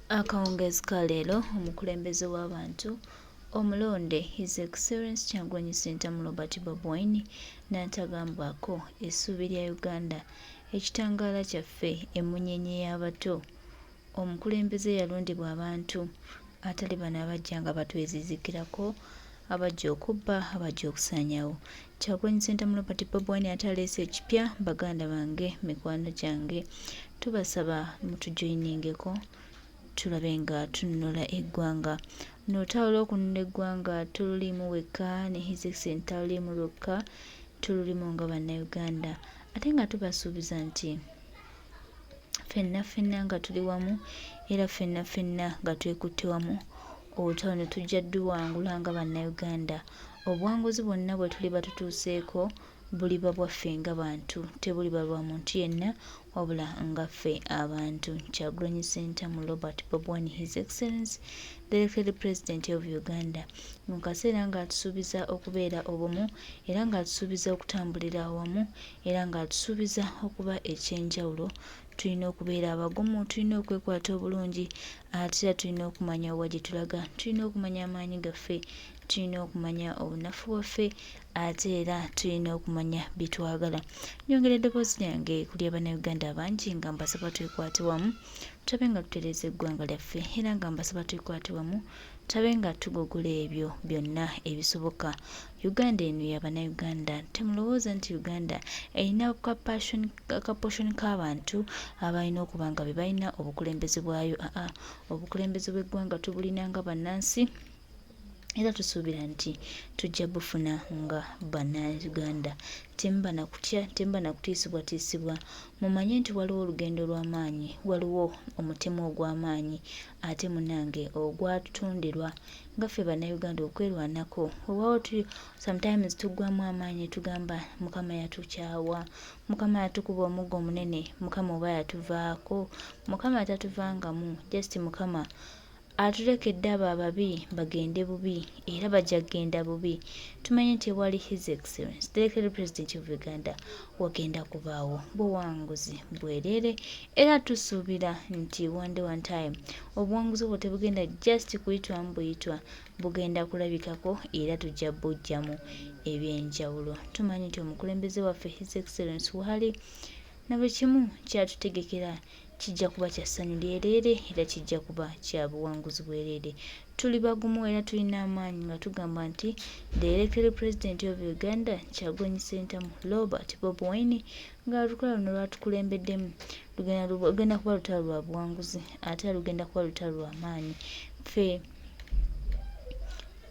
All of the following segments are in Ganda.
Akawungeezi ka leero, omukulembeze w'abantu omulonde His Excellence Kyagulanyi Ssentamu Robert Bobi Wine n'atagambwako, essuubi lya Uganda, ekitangaala kyaffe, emmunyeenye y'abato, omukulembeze eyalondebwa abantu atali bano abajja nga batwezizikirako, abajja okubba, abajja okusaanyawo. Kyagulanyi Ssentamu Robert Bobi Wine ate aleese ekipya. Baganda bange, mikwano gyange, tubasaba mutujoyiningeko tulabe nga tununula eggwanga. N'olutalo lw'okununula eggwanga tululiimu wekka, ne His Excellency taluliimu lwokka, tululimu nga Bannayuganda. Ate nga tubasuubiza nti ffenna ffenna nga tuli wamu era ffenna ffenna nga twekutte wamu, olutalo ne tujja dduwangula nga Bannayuganda. Obuwanguzi bwonna bwe tuliba tutuuseeko buliba bwaffe nga bantu, tebuliba lwa muntu yenna wabula nga ffe abantu. Kyagulanyi Ssentamu Robert Bobi Wine, His Excellence the Elected President of Uganda, mu kaseera ng'atusuubiza okubeera obumu era ng'atusuubiza okutambulira awamu era ng'atusuubiza okuba eky'enjawulo, tulina okubeera abagumu, tulina okwekwata obulungi ate era tulina okumanya wa gye tulaga, tulina okumanya amaanyi gaffe, tulina okumanya obunafu bwaffe ate era tulina okumanya bye twagala. Nyongera eddoboozi lyange ku lya Bannayuganda abangi nga mbasaba twekwate wamu tulabe nga tutereeza eggwanga lyaffe era nga mbasaba twekwate wamu tulabe nga tugogola ebyo byonna ebisoboka. Uganda eno ya Bannayuganda. Temulowooza nti Uganda erina ka portion k'abantu abalina okuba nga be balina obukulembeze bwayo. Aa, obukulembeze bw'eggwanga tubulina nga bannansi era tusuubira nti tujja bufuna nga Bannayuganda. Temuba na kutya, temuba na kutiisibwatiisibwa. Mumanye nti waliwo olugendo olw'amaanyi, waliwo omutemwa ogw'amaanyi ate munnange ogwatutonderwa nga ffe Bannayuganda okwerwanako. Weewaawo sometimes tuggwaamu amaanyi ne tugamba Mukama yatukyawa, Mukama yatukuba omuggo omunene, Mukama oba yatuvaako. Mukama tatuvangamu, just Mukama atulekedde abo ababi bagende bubi era bajja kugenda bubi. Tumanye nti ewali His Excellence the Elected President of Uganda wagenda kubaawo buwanguzi bwereere era tusuubira nti one day one time obuwanguzi obwo tebugenda just kuyitwamu buyitwa, bugenda kulabikako era tujja buggyamu ebyenjawulo. Tumanyi nti omukulembeze waffe His Excellence waali na buli kimu kyatutegekera kijja kuba kya ssanyu lyereere era kijja kuba kya buwanguzi bwereere. Tuli bagumu era tulina amaanyi nga tugamba nti the elected president of Uganda Kyagulanyi Ssentamu Robert Bobi Wine ng'olutalo luno lwatukulembeddemu lugenda kuba lutalo lwa buwanguzi ate era lugenda kuba lutalo lwa maanyi. Ffe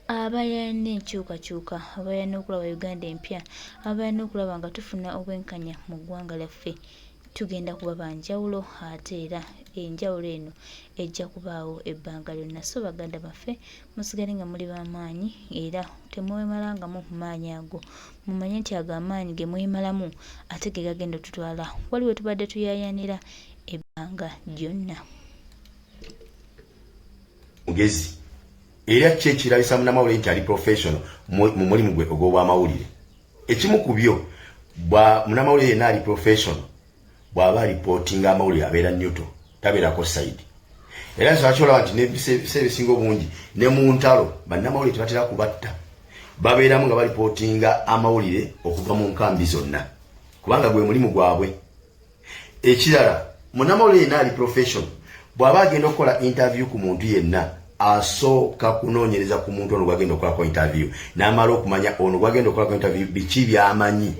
abayana enkyukakyuka, abayana okulaba Uganda empya, abayana okulaba nga tufuna obwenkanya mu ggwanga lyaffe, tugenda kuba ba njawulo ate era enjawulo eno ejja kubaawo ebbanga lyonna. So baganda baffe, musigale nga muli ba maanyi era temwemalangamu maanyi ago. Mumanye nti ago amaanyi ge mwemalamu ate ge gagenda otutwala wali we tubadde tuyaayaanira ebbanga lyonna. Mugezi era ki ekirabisa munnamawulire nti ali professional mu mulimu gwe ogw'obwamawulire? Ekimu ku byo, bwa munnamawulire yenna ali professional bw'aba alipootinga amawulire abeera neutral, tabeerako side. Era nsonga kyolaba nti n'ebiseera ebisinga obungi ne mu ntalo bannamawulire tebatera kubatta, babeeramu nga balipootinga amawulire okuva mu nkambi zonna kubanga gwe mulimu gwabwe. Ekirala, munnamawulire yenna ali professional bw'aba agenda okukola interview ku muntu yenna asooka kunoonyereza ku muntu ono gwagenda okukolako interview, n'amala okumanya ono gwagenda okukolako interview biki by'amanyi,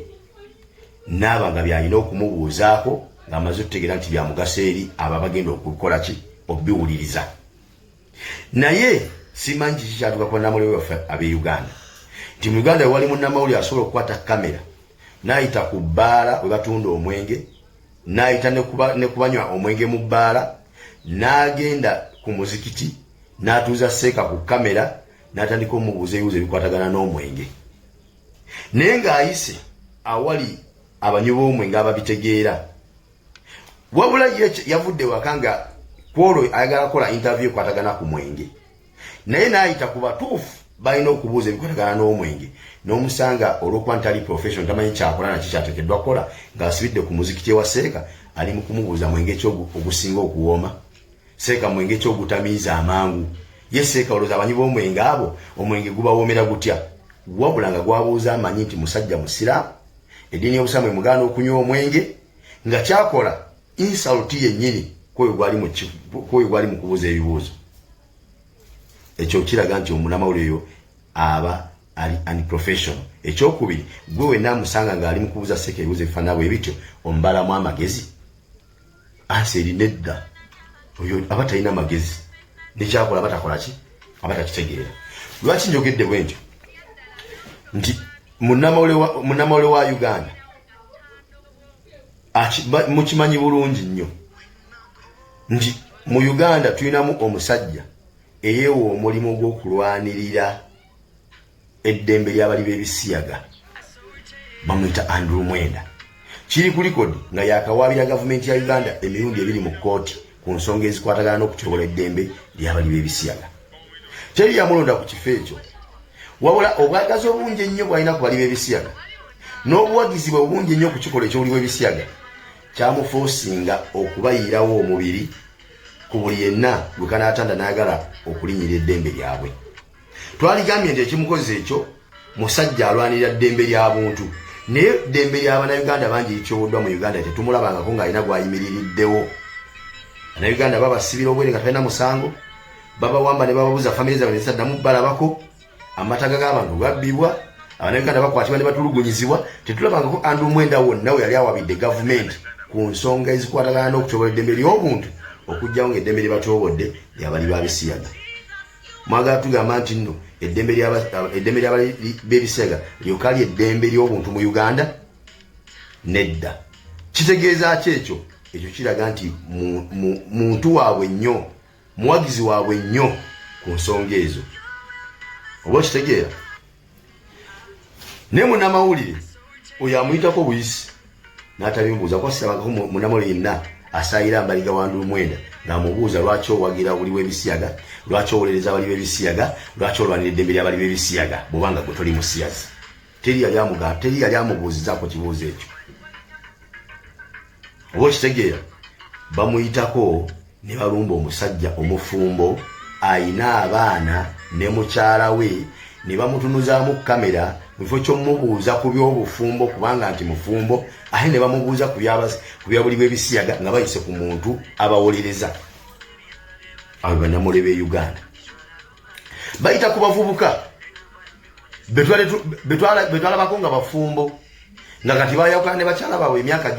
n'aba nga by'alina okumubuuzaako ng'amaze okutegeera nti bya mugaso eri abo abagenda okukola ki obiwuliriza. Naye simanyi kiki kyatuuka ku bannamawulire baffe ab'e Uganda, nti mu Uganda wewali munnamawulire asobola okukwata kamera n'ayita ku bbaala we batunda omwenge, n'ayita ne kubanywa omwenge mu bbaala, n'agenda ku muzikiti n'atuuza seeka ku kamera n'atandika omubuuza ebibuuzo ebikwatagana n'omwenge, naye ng'ayise awali abanywi b'omwenge ababitegeera. Wabula ye yavudde waka nga kwolwo ayagala kukola interview ekwatagana ku mwenge, naye n'ayita ku batuufu balina okubuuza ebikwatagana n'omwenge, n'omusanga olw'okuba nti ali professional tamanyi kyakola naki kyateekeddwa kukola, ng'asibidde ku muzikiti ewa seeka ali mu kumubuuza mwenge ki ogusinga okuwooma. Seeka mwenge ki ogutamiiza amangu? Ye seeka olowooza abanyi b'omwenge abo omwenge gubawoomera gutya? Wabula nga gwabuuza amanyi nti musajja musiraamu, eddiini y'obusiraamu emugaana okunywa omwenge, nga kyakola insult yennyini kwoyo gwali mu kubuuza ebibuuzo. Ekyo kiraga nti omunamawulire oyo aba ali unprofessional. Ekyokubiri, gwe wenna amusanga ng'ali mu kubuuza seeka ebibuuzo ebifaanana bwe bityo, omubalamu amagezi? Ansi eri nedda. Oyo aba talina magezi, nekyakola aba takola ki, aba takitegeera. Lwaki njogedde bwe ntyo nti munnamawulire wa Uganda mukimanyi bulungi nnyo nti mu Uganda tulinamu omusajja eyeewa omulimu gw'okulwanirira eddembe ly'abali b'ebisiyaga, bamuyita Andrew Mwenda. Kiri ku likodi nga yakawaabira gavumenti ya Uganda emirundi ebiri mu kkooti ku nsonga ezikwatagana n'okutyobola eddembe ly'abali b'ebisiyaga. Teri yamulonda ku kifo ekyo, wabula obwagazi obungi ennyo bw'alina ku bali b'ebisiyaga n'obuwagizi bwe obungi ennyo ku kikolwa eky'obuli bw'ebisiyaga kyamufoosinga okubayiirawo omubiri ku buli yenna gwe kanaatanda n'ayagala okulinnyirira eddembe lyabwe. Twaligambye nti ekimukozi ekyo musajja alwanirira ddembe lya buntu, naye ddembe lya Bannayuganda bangi lityoboddwa mu Uganda, tetumulabangako ng'alina gw'ayimiririddewo. Bannayuganda babasibira obwere nga talina musango, babawamba ne bababuza famire zaabwe ne zitaddamu balabako, amataga g'abantu gabbibwa, Abannayuganda bakwatibwa ne batulugunyizibwa. Tetulabangako Andrew Mwenda wonna we yali awabidde gavumenti ku nsonga ezikwatagana n'okutyobola eddembe ly'obuntu, okugyawo ng'eddembe lye batyobodde lyabali ba bisiyaga. Mwagala tugamba nti nno eddembe ly'abali b'ebisiyaga lyokka lye ddembe ly'obuntu mu Uganda? Nedda. Kitegeeza ki ekyo? Ekyo kiraga nti muntu waabwe nnyo, muwagizi waabwe nnyo ku nsonga ezo. Oba okitegeera? Naye munnamawulire oyo amuyitako buyisi n'atabimubuuza, kuba sirabangako munnamawulire yenna asaayira mbaliga wa Andrew Mwenda ng'amubuuza lwaki owagira obuli bw'ebisiyaga, lwaki owolereza abali b'ebisiyaga, lwaki olwanira eddembe ly'abali b'ebisiyaga bw'oba nga gwe toli musiyazi. Teri yali amubuuzizaako kibuuzo ekyo. Oba okitegeera? Bamuyitako ne balumba omusajja omufumbo ayina abaana ne mukyala we, ne bamutunuzaamu kamera mu kifo ky'omubuuza ku by'obufumbo kubanga nti mufumbo, ate ne bamubuuza ku byabuli bw'ebisiyaga nga bayise ku muntu abawolereza. Abo bannamawulire b'e Uganda bayita ku bavubuka betwalabako nga bafumbo, nga kati bayawukana ne bakyala baabwe emyaka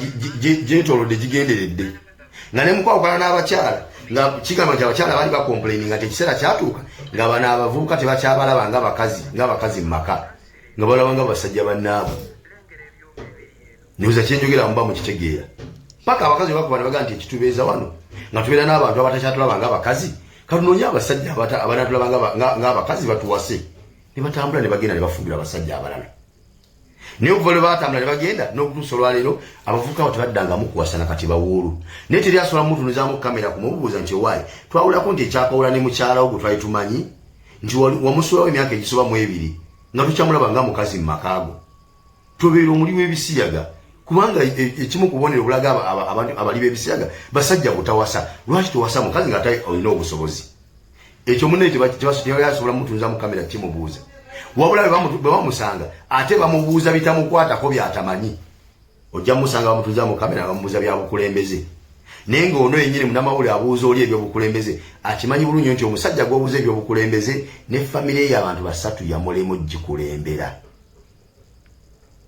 gyetoolodde gigenderedde, nga ne mukwawukana n'abakyala nga kigamba nti abakyala baali bakomplaininga nti ekiseera kyatuuka nga bano abavubuka tebakyabalaba ng'abakazi mu maka, nga balaba nga basajja bannaabwe. Ndowooza kyenjogera muba mukitegeera. Paka abakazi bakuba ne bagamba nti ekitubeeza wano nga tubeera n'abantu abatakyatulaba ng'abakazi, katunoonye abasajja abanatulaba ng'abakazi batuwase. Ne batambula ne bagenda ne bafumbira abasajja abalala. Naye okuva lwe baatambula ne bagenda n'okutuusa olwaleero abavubuka abo tebaddangamu kuwasana, kati bawuulu. Naye teri asobola mutunuzaamu kamera kumubuuza nti owaaye twawulako nti ekyakawula ne mukyala wo gwe twali tumanyi nti wamusuulawo emyaka egisoba mu ebiri nga tukyamulaba nga mukazi mu maka go. Tobeera omuli w'ebisiyaga, kubanga ekimu ku bubonero obulaga abantu abali b'ebisiyaga basajja butawasa. Lwaki towasa mukazi nga ate olina obusobozi? Ekyo munne tebasobola mutunza mu kamera kimubuuza, wabula bwe bamusanga ate bamubuuza bitamukwatako byatamanyi. Ojja musanga bamutunza mu kamera bamubuuza bya bukulembeze, naye ng'ono yennyini munnamawulire abuuza oli ebyobukulembeze akimanyi bulungi nti omusajja gw'obuuza ebyobukulembeze ne famire y'abantu basatu yamulema ogikulembera.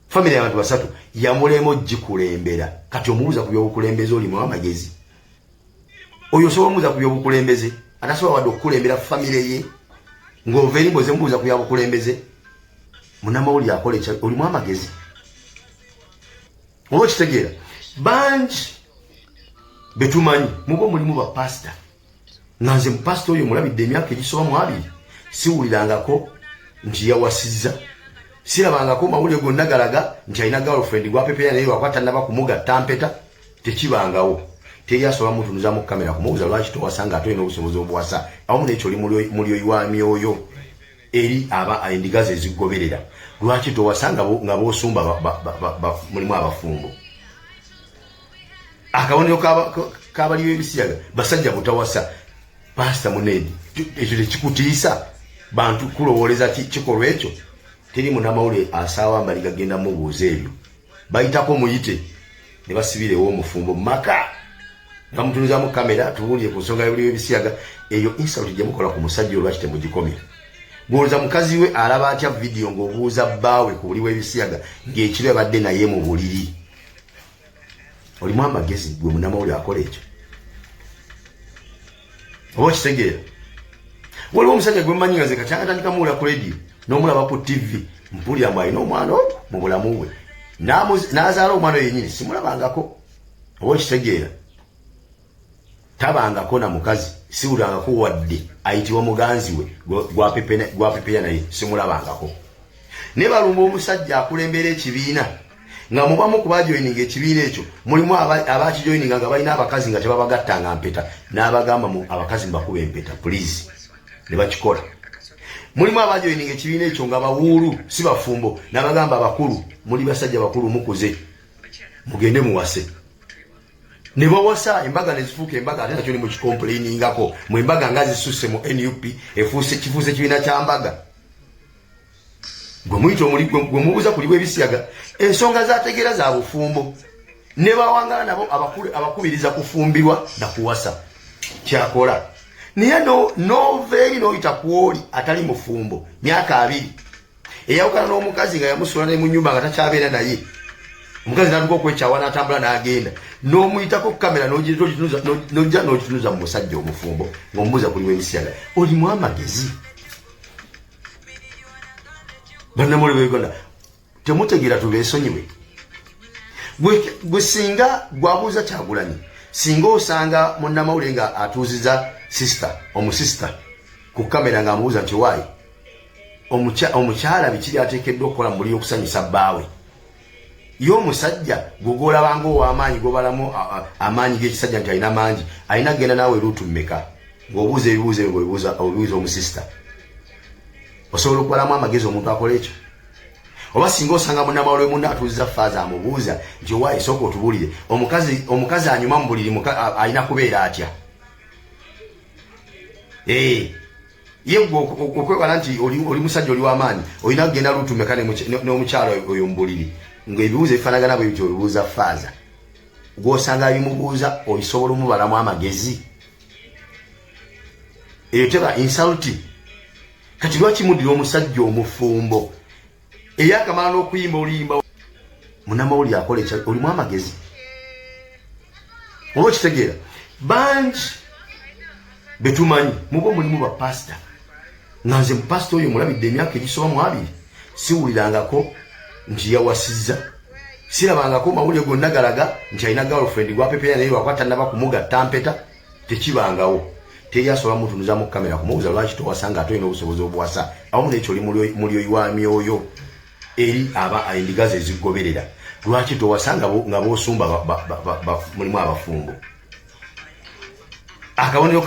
Famire y'abantu basatu yamulema ogikulembera, kati omubuuza ku byobukulembeze olimu amagezi? Oyo osobola omubuuza ku byobukulembeze atasobola wadde okukulembera famire ye, ng'ova eri mboze mubuuza ku byabukulembeze? Munnamawulire akola ekyo olimu amagezi? Oba okitegeera? Bangi betumanyi mubo mulimu bapasita, nga nze mupasita oyo mulabidde emyaka egisoba mu abiri siwulirangako nti yawasizza, sirabangako mawulire gonna galaga nti alina girlfriend gwapepeya, naye lwakuba tannaba kumugatta mpeta, tekibangawo. Teri asobola mutunuzamu kamera kumubuuza lwaki towasa nga ate olina obusobozi obuwasa, awamu n'ekyo oli mulyoyi wa myoyo eri aba endiga ze ezigoberera. Lwaki towasa nga b'osumba mulimu abafumbo? Akabonero kabali b'ebisiyaga basajja butawasa. Pasita Munedi, ekyo tekikutiisa bantu kulowooleza kikolwa ekyo? Teri munamawulire asaawa mbali gagenda mubuuza ebyo. Bayitako muyite ne basibirewo omufumbo mu maka, bamutunuzamu kamera, tubuulire ku nsonga y'obuli w'ebisiyaga. Eyo insult gye mukola ku musajja, olwaki temugikomya? Gwolooza mukazi we alaba atya vidiyo ng'obuuza bbaawe ku buli w'ebisiyaga ng'ekiro yabadde naye mu buliri? Olimu amagezi gwe munamawulire akola ekyo? Oba okitegeera, waliwo omusajja gwe mmanyi nga nze kakyanga tandika muwula ku rediyo n'omulaba ku TV, mpulira mbu alina omwana ogwo mu bulamu bwe, n'azaala omwana oyo yennyini simulabangako. Oba okitegeera, tabangako na mukazi, siwulangako wadde ayitibwa muganzi we gwapepeya naye, simulabangako. Ne balumba omusajja akulembera ekibiina nga mubamu ku bajoyininga ekibiina ekyo mulimu abakijoyininga nga balina abakazi nga tebabagattanga mpeta, n'abagamba abakazi mubakuba empeta please, ne bakikola. Mulimu abajoyininga ekibiina ekyo nga bawuulu, si bafumbo, n'abagamba abakulu, muli basajja bakulu, mukuze, mugende muwase, ne bawasa. Embaga ne zifuuka embaga, ate nakyo ne mukicomplainingako mu embaga nga zisusse mu NUP, efuuse kifuuse kibiina kya mbaga. Gwe muyita omuli gwe mubuuza kuli bw'ebisiyaga, ensonga zategeera za bufumbo, ne bawangala nabo abakubiriza kufumbirwa na kuwasa, kyakola. Naye nova eri n'oyita ku oli atali mufumbo, myaka 20, eyawukana n'omukazi nga yamusuula ne mu nyumba nga takyabeera naye, omukazi natuka okwekyawa n'atambula n'agenda, n'omuyitako kamera n'ojja n'ogitunuza mu musajja omufumbo ng'omubuuza kuli w'ebisiyaga. Olimu amagezi? Bannamawulire ba Uganda, temutegeera, tubeesonyiwe. Gwe singa gwabuuza Kyagulanyi, singa osanga munnamawulire nga atuuziza sister, omusista ku kamera ng'amubuuza nti, "Waayi, omukyala biki byateekeddwa okukola mu buli okusanyusa bbaawe?" Ye omusajja gwe gwolabanga ow'amaanyi, gwobalamu amaanyi g'ekisajja nti alina mangi, alina kugenda naawe route mmeka ng'obuuza ebibuuzo ebyo? Ng'obibuuza obibuuza omusista, osobola okubalamu amagezi omuntu akola ekyo? Oba singa osanga munnamawulire munne atuuziza faaza, amubuuza nti, "Owaayi, sooka otubuulire, omukazi anyuma mu buliri alina kubeera atya?" Ye gwe okwewala nti oli musajja, oli w'amaanyi, olina kugenda route mmeka n'omukyalo oyo mu buliri? Ng'ebibuuzo ebifaanagana bwe bityo obibuuza faaza, gw'osanga bimubuuza, obisobola omubalamu amagezi? Eyo teba insult? Kati lwaki muddira omusajja omufumbo eyakamala n'okuyimba oluyimba? Munamawulire akola ekya, olimu amagezi? Oba okitegeera, bangi betumanyi mubo mulimu bapasita, nga nze mupasita oyo mulabidde emyaka egisoba mu 20, siwulirangako nti yawasizza, sirabangako mawulire gonna galaga nti alina girlfriend gwapepeya naye lwakuba tannaba kumugatta mpeta. Tekibangawo. Teri asobola mutunuzamu kamera kumubuuza lwaki towasa nga ate olina obusobozi obuwasa. Awamu nekyo oli mulyoyi wa myoyo eri aba endigazi ezigoberera. Lwaki towasa nga bosumba mulimu abafumbo? Akabonero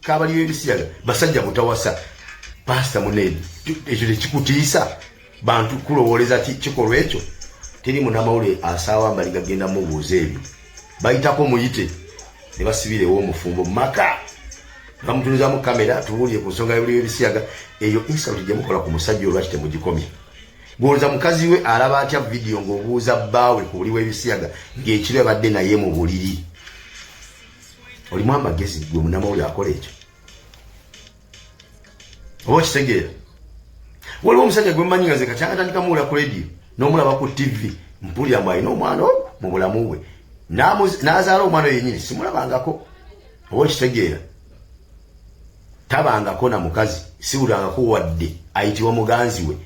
kabali b'ebisiyaga basajja butawasa. Pasita Munedi, ekyo tekikutiisa bantu kulowooleza kikolwa ekyo? Teri munamawulire asaawa mbali gagenda mubuuza ebyo. Bayitako muyite ne basibirewo omufumbo mu maka, bamutunuzamu kamera, tubuulire ku nsonga y'obuli w'ebisiyaga. Eyo insult gye mukola ku musajja, olwaki temugikomya? Gwolooza mukazi we alaba atya vidiyo ng'obuuza bbaawe ku buli w'ebisiyaga ng'ekiro yabadde naye mu buliri? Olimu amagezi gwe munamawulire akola ekyo? Oba okitegeera, waliwo omusajja gwe mmanyi nga nze kakyanga tandika muwula ku rediyo n'omulaba ku TV, mpulira mbu alina omwana ogwo mu bulamu bwe, n'azaala omwana oyo yennyini simulabangako. Oba okitegeera, tabangako na mukazi, siwulangako wadde ayitibwa muganzi we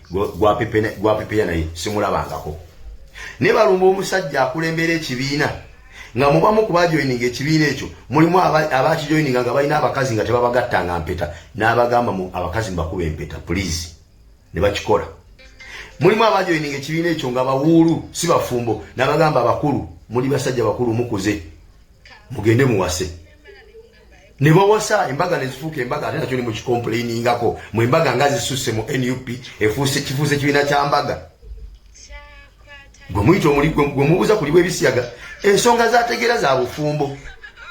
gwapepeya naye, simulabangako. Ne balumba omusajja akulembera ekibiina nga mubamu ku bajoyininga ekibiina ekyo mulimu abakijoyininga nga balina abakazi nga tebabagattanga mpeta, n'abagamba abakazi mubakuba empeta please, ne bakikola. Mulimu abajoyininga ekibiina ekyo nga bawuulu, si bafumbo, n'abagamba abakulu, muli basajja bakulu, mukuze, mugende muwase, ne bawasa. Embaga ne zifuuka embaga, ate nakyo ne mukicomplainingako mu embaga nga zisusse mu NUP, efuuse kifuuse kibiina kya mbaga. Gwe muyita omuli gwe mubuuza kuli bw'ebisiyaga, ensonga zategeera za bufumbo.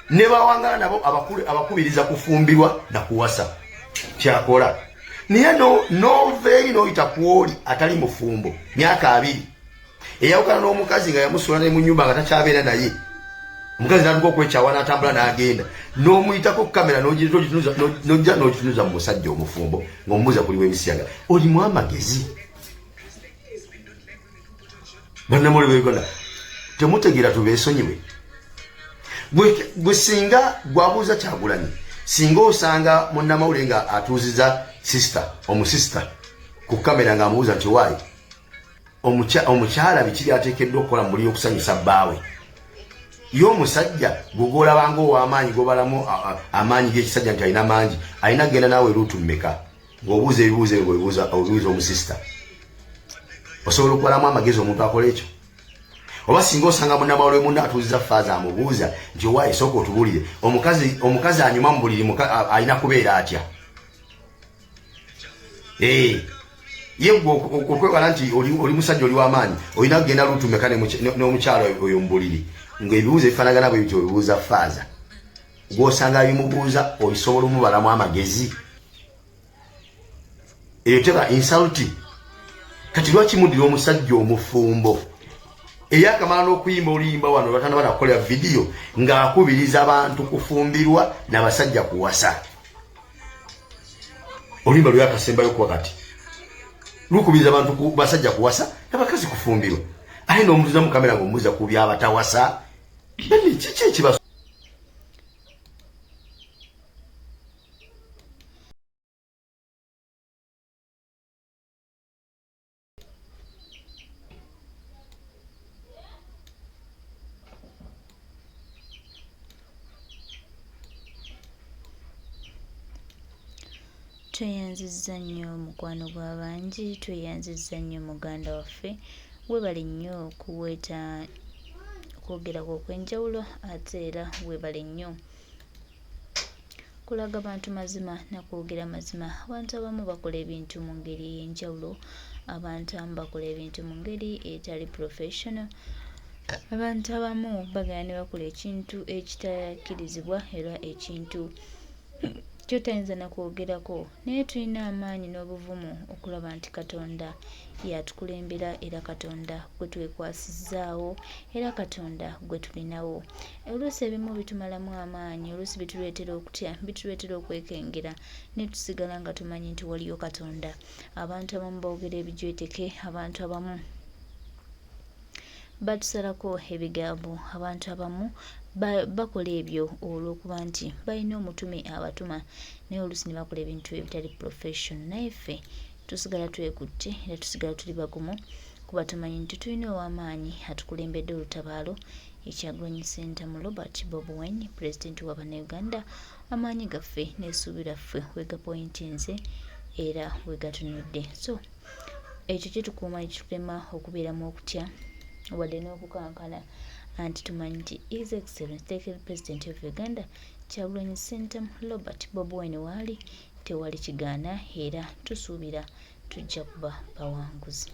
Ne bawangala nabo abakubiriza kufumbirwa na kuwasa kyakola. Naye nova eri n'oyita ku oli atali mufumbo myaka 20 eyawukana n'omukazi nga yamusuula ne mu nyumba nga takyabeera naye, omukazi n'atuka okwekyawa n'atambula n'agenda, n'omuyitako kamera n'ojja n'ogitunuza mu musajja omufumbo ng'omubuuza kuliwo ebisiyaga. Olimu amagezi? Bannamawulire ba Uganda temutegeera, tubeesonyiwe. Gwe singa gwabuuza Kyagulanyi, singa osanga munnamawulire nga atuuziza sister omusista ku kamera ng'amubuuza nti waayi omukyala biki byateekeddwa okukola mu muli okusanyusa bbaawe, ye omusajja gwegolabanga ow'amaanyi, gobalamu amaanyi g'ekisajja nti alina mangi, alina kugenda naawe route mmeka ng'obuuza ebibuuzo ebyo ng'obibuuza obibuuza omusista? Osobola okubalamu amagezi omuntu akola ekyo? Oba singa osanga munnamawulire munne atuuziza faaza amubuuza nti owaaye sooka otubuulire, omukazi anyuma mu buliri alina kubeera atya? Eh, ye gwe okwewala nti oli musajja oli w'amaanyi, olina kugenda route mmeka n'omukyalo oyo mu buliri, ng'ebibuuzo ebifaanagana bwe bityo obibuuza faaza gw'osanga bimubuuza, osobola omubalamu amagezi? Eyo teba insult? Kati lwaki muddira omusajja omufumbo eyakamala n'okuyimba oluyimba wano lwatanaba nakukolera vidiyo ng'akubiriza abantu kufumbirwa n'abasajja kuwasa? Oluyimba lweyakasembayo kuba kati lukubiriza abantu basajja kuwasa n'abakazi kufumbirwa, ate n'omutuza mu kamera ng'omubuuza ku byabatawasa. Kiki ekiba? Tweyanzizza nnyo mukwano gw'abangi, tweyanzizza nnyo muganda waffe, weebale nnyo kuweeta okwogerako okw'enjawulo, ate era weebale nnyo kulaga bantu mazima nakwogera mazima. Abantu abamu bakola ebintu mu ngeri ey'enjawulo, abantu abamu bakola ebintu mu ngeri etali professional, abantu abamu bagenda ne bakola ekintu ekitakkirizibwa era ekintu ky'otayinza na kwogerako, naye tulina amaanyi n'obuvumu okulaba nti Katonda y'atukulembera era Katonda gwe twekwasizzaawo era Katonda gwe tulinawo. Oluusi ebimu bitumalamu amaanyi, oluusi bituleetera okutya, bituleetera okwekengera naye tusigala nga tumanyi nti waliyo Katonda. Abantu abamu boogera ebijweteke, abantu abamu batusalako ebigambo, abantu abamu bakola ebyo olw'okuba nti balina omutume abatuma, naye oluusi ne bakola ebintu ebitali professional, naye ffe tusigala twekutte era tusigala tuli bagumu kuba tumanyi nti tulina ow'amaanyi atukulembedde olutabaalo, Kyagulanyi Ssentamu Robert Bobi Wine, pulezidenti wa Bannayuganda. Amaanyi gaffe n'essuubi laffe wegapointinze era wegatunudde, so ekyo kitukuuma ekitulema okubeeramu okutya wadde n'okukankana, anti tumanyi nti His Excellency the President of Uganda Kyagulanyi Ssentamu Robert Bobi Wine waali tewali kigaana, era tusuubira tujja kuba bawanguzi.